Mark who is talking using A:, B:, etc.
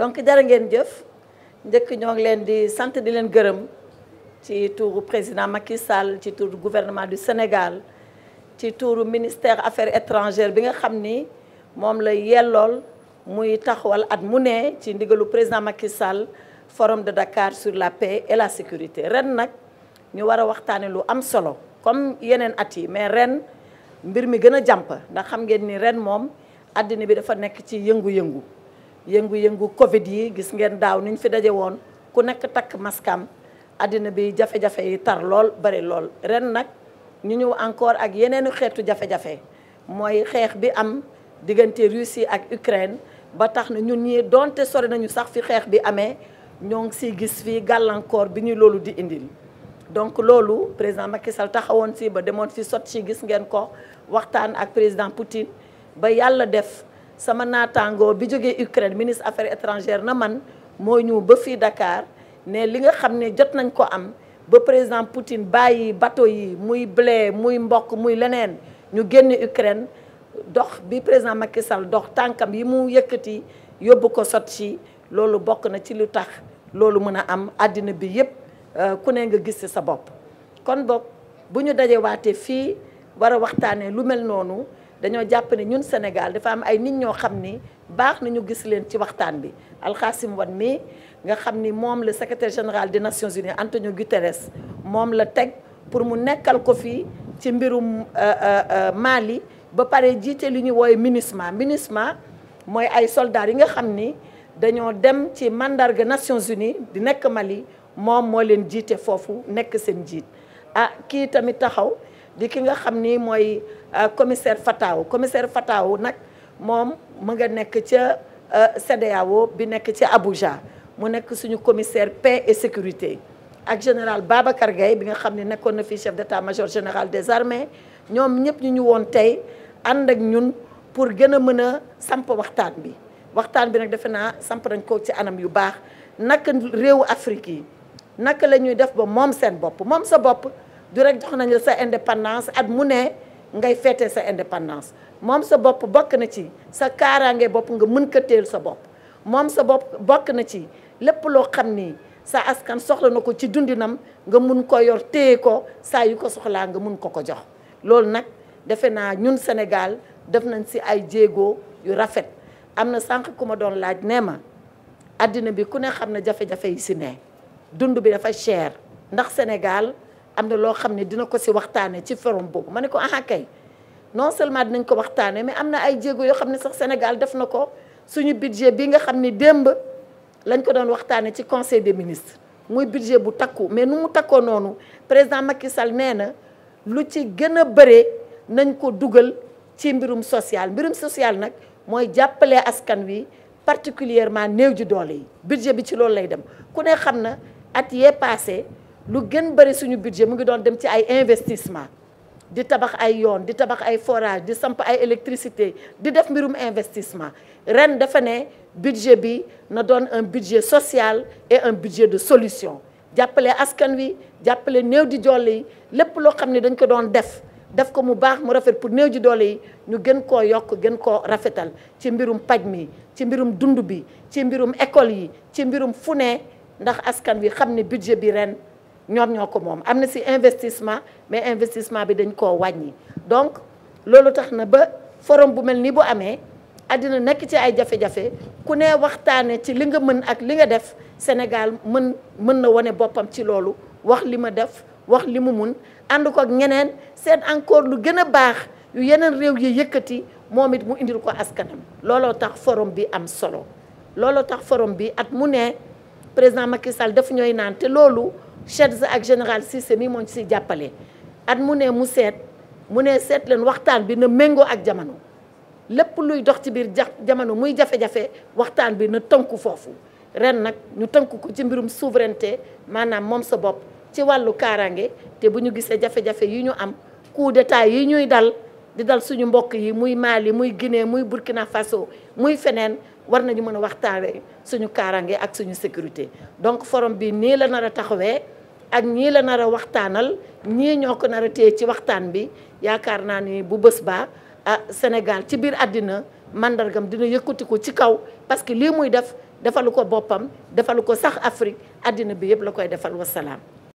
A: donc jërë ngeen jëf njëkk ñoo ngi leen di sant di leen gërëm ci turu président Macky Sall ci turu gouvernement du Sénégal ci turu ministère affaires étrangères bi nga xam ni moom la yellool muy taxawal at mu ne ci ndigalu président Macky Sall forum de Dakar sur la paix et la sécurité ren nag ñu war a waxtaane lu am solo comme yeneen at yi mais ren mbir mi gën a jàmp ndax xam ngeen ni ren moom àddina bi dafa nekk ci yëngu-yëngu Covid yi gis ngeen daaw niñ fi daje woon ku nekk takk maskam àddina bi jafe-jafe yi tar lool bari lool ren nag ñu ñëw encore ak yeneenu xeetu jafe-jafe mooy xeex bi am diggante Russie ak Ukraine ba tax na ñun ñi donte sori nañu sax fi xeex bi amee ñoo ngi siy gis fii gàllankoor bi ñu loolu di indil donc loolu président Macky Sall taxawoon si ba demoon fi sot ci gis ngeen ko waxtaan ak président Poutine ba yàlla def sama naataangoo bi jógee Ukraine ministre affaires étrangères na man moo ñëw ba fii Dakar ne li nga xam ne jot nañ ko am ba président Poutine bàyyi bateau yi muy blé muy mboq muy leneen ñu génn Ukraine dox bi président Macky Sall dox tànkam yi mu yëkkati yóbbu ko sot ci loolu bokk na ci lu tax loolu mën a am àddina bi yépp ku ne nga gis ci sa bopp kon boog bu ñu dajewaatee fii war a waxtaanee lu mel noonu dañoo jàpp ne ñun Sénégal dafa am ay nit ñoo xam ni baax nañu gis leen ci waxtaan bi Alxaasim Wan mi nga xam ni moom le secrétaire général des Nations Unies Antonio Guterres moom la teg pour mu nekkal ko fii ci mbirum Mali ba pare jiite li ñu woowe MINUSMA mooy ay soldats yi nga xam ni dañoo dem ci mandarga Nations Unies di nekk Mali moom moo leen jiite foofu nekk seen jiit kii tamit taxaw di ki nga xam ni mooy commissaire Fatao nag moom mu nga nekk ca CEDEAO bi nekk ci Abuja mu nekk suñu commissaire paix et sécurité ak général Babacar Gaye bi nga xam ne nekkoon na fi chef d'état-major général des armées ñoom ñëpp ñu woon tey ànd ak ñun pour gën a mën a samp waxtaan bi nag defe naa samp nañ ko ci anam yu baax naka réewu Afrique yi naka la ñuy def ba moom seen bopp moom sa bopp du rek jox nañ la sa indépendance at mu ne ngay feete sa indépendance moom sa bopp bokk na ci sa kaaraange bopp nga mën ko teel sa bopp moom sa bopp bokk na ci lépp loo xam ni sa askan soxla na ko ci dundinam nga mun ko yor téye ko saa yu ko soxlaa nga mun ko jox loolu nag defe naa ñun Sénégal def nañ si ay jéego yu rafet am na sànq ku ma doon laaj nee ma àddina bi ku ne xam ne jafe-jafe yi si ne dund bi dafa cher ndax Sénégal am na loo xam ne dina ko si waxtaane ci forum boobu ma ne ko kay non seulement dinañ ko waxtaane mais am na ay jéego yoo xam ne sax Sénégal def na ko suñu budget bi nga xam ne démb lañ ko doon waxtaane ci conseil des ministres muy budget bu takku mais nu mu takkoo noonu président Macky Sall nee na lu ci gën a bëree nañ ko dugal ci mbirum social nag mooy jàppale askan wi particulièrement néew ji doole yi budget bi ci loolu lay dem ku ne xam na at yee passé lu gën bëri suñu budget mu ngi doon dem ci ay investissement di tabax ay yoon di tabax ay forage di samp ay électricité di def mbirum investissement ren dafa ne budget bi na doon un budget social et un budget de solution jàppale askan wi jàppale néew di doole yi lépp loo xam ne dañ ko doon def ko mu baax mu rafet pour néew ji doole yi ñu gën koo yokk gën koo rafetal ci mbirum paj mi ci mbirum dund bi ci mbirum école yi ci mbirum fu ne ndax askan wi xam ne budget bi ren ñoom ñoo ko moom am na si investissement mais investissement bi dañ koo wàññi donc loolu tax na ba forum bu mel ni bu amee àddina nekk ci ay jafe-jafe ku ne waxtaane ci li nga mën ak li nga def Sénégal mën na wane boppam ci loolu wax li ma def wax li mu mun ànd ko ak ñeneen seet encore lu gën a baax yu yeneen réew yi yëkkati moom it mu indil ko askanam looloo tax forum bi am solo looloo tax forum bi at mu ne président Macky Sall daf ñooy naan te loolu chef ak général Cissé mi moo ci si jàppale at mu ne mu seet leen waxtaan bi na méngoo ak jamono lépp luy dox ci biir jamono muy jafe-jafe waxtaan bi na tënku foofu ren nag ñu tënku ko ci mbirum souveraineté maanaam moom sa bopp ci wàllu kaaraange te bu ñu gisee jafe-jafe yi ñu am coup d'état yi ñuy di dal suñu mbokk yi muy Mali muy Guinée muy Burkina Faso muy feneen war nañu mën a waxtaanee suñu kaaraange ak suñu sécurité donc forum bi nii la nar a taxawee ak ñii la nar a waxtaanal ñii ñoo ko nar a téye ci waxtaan bi yaakaar naa ni bu bés ba Sénégal ci biir àddina mandargam dina yëkkati ko ci kaw parce que lii muy def defalu ko boppam defalu ko sax Afrique àddina bi yëpp la koy defal wasalaam.